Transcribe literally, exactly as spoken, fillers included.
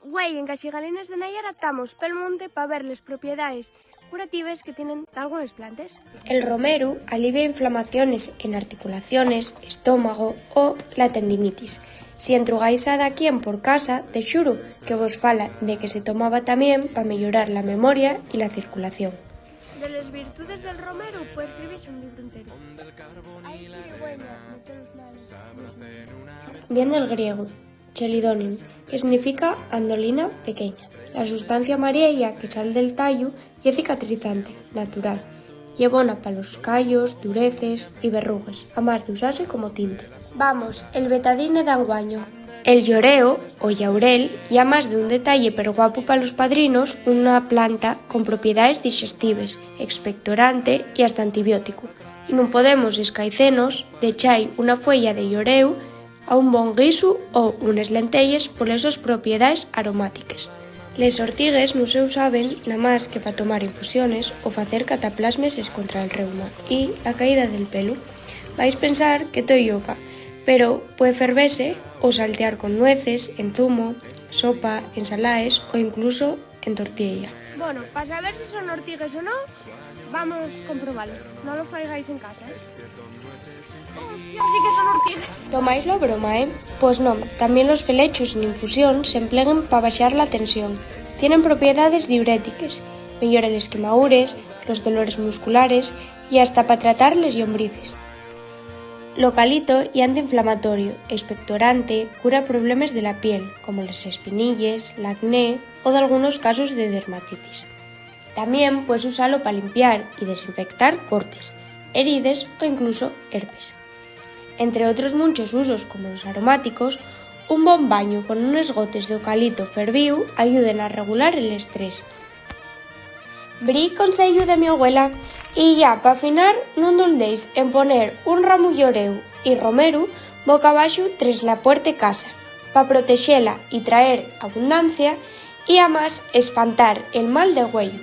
Güei, en Caxigalines de Nayara tamos pel monte pa ver les propiedaes curatives que tienen dalgunes plantes. El romeru alivia inflamaciones en articulaciones, estómago o la tendinitis. Si entrugáis a daquién por casa, de xuru que vos fala de que se tomaba tamién pa meyorar la memoria y la circulación. De les virtudes del romeru, pues escribise un libru entero. Ai, qué güeña de tolos males. Vien del griegu chelidonium, que significa andolina pequeña. La sustancia amarella que sal del tallu ye cicatrizante, natural. Ye bona pa los callos, dureces y berrugues, amás d'usase como tinte. Vamos, el betadine d'anguaño. El lloreu, o llaurel, ye amás d'un detalle perguapu pa los padrinos, una planta con propiedaes dixestives, expectorante y hasta antibióticu. Y nun podemos escaicenos d'echai una fueya de lloreu a un bon guisu o unes lenteyes poles sos propiedaes aromátiques. Les ortigues nun se usaben namás que pa tomar infusiones o facer cataplasmes escontra el reuma y la caída del pelu. Vais pensar que toi lloca, pero pue fervese o saltear con nueces, en zumo, sopa, ensalaes o incluso en tortilla. Bueno, pa saber si son ortigues o no, vamos comprobalo. No lo faigáis en casa, ¿eh? Hostia, sí que son ortigues. Tomáislo a broma, ¿eh? Pues non, tamién los felechos en infusión s'empleguen pa baxar la tensión. Tienen propiedades diurétiques, meyoren les quemaures, los dolores musculares y hasta pa tratar les llombrices. Lo calito ye antiinflamatorio, expectorante, cura problemes de la piel, como les espinilles, l'acné o dalgunos casos de dermatitis. Tamién pues usalo pa limpiar y desinfectar cortes, herides o incluso herpes. Entre otros munchos usos, como los aromáticos, un bon bañu con unes gotes d'eucalito fervíu ayuden a regular el estrés. Brí conseyu de mi abuela. Y ya, pa finar, nun duldéis en poner un ramu lloreu y romeru boca abaxu tres la puerte casa, pa protexela y traer abundancia y amás espantar el mal de güeyu.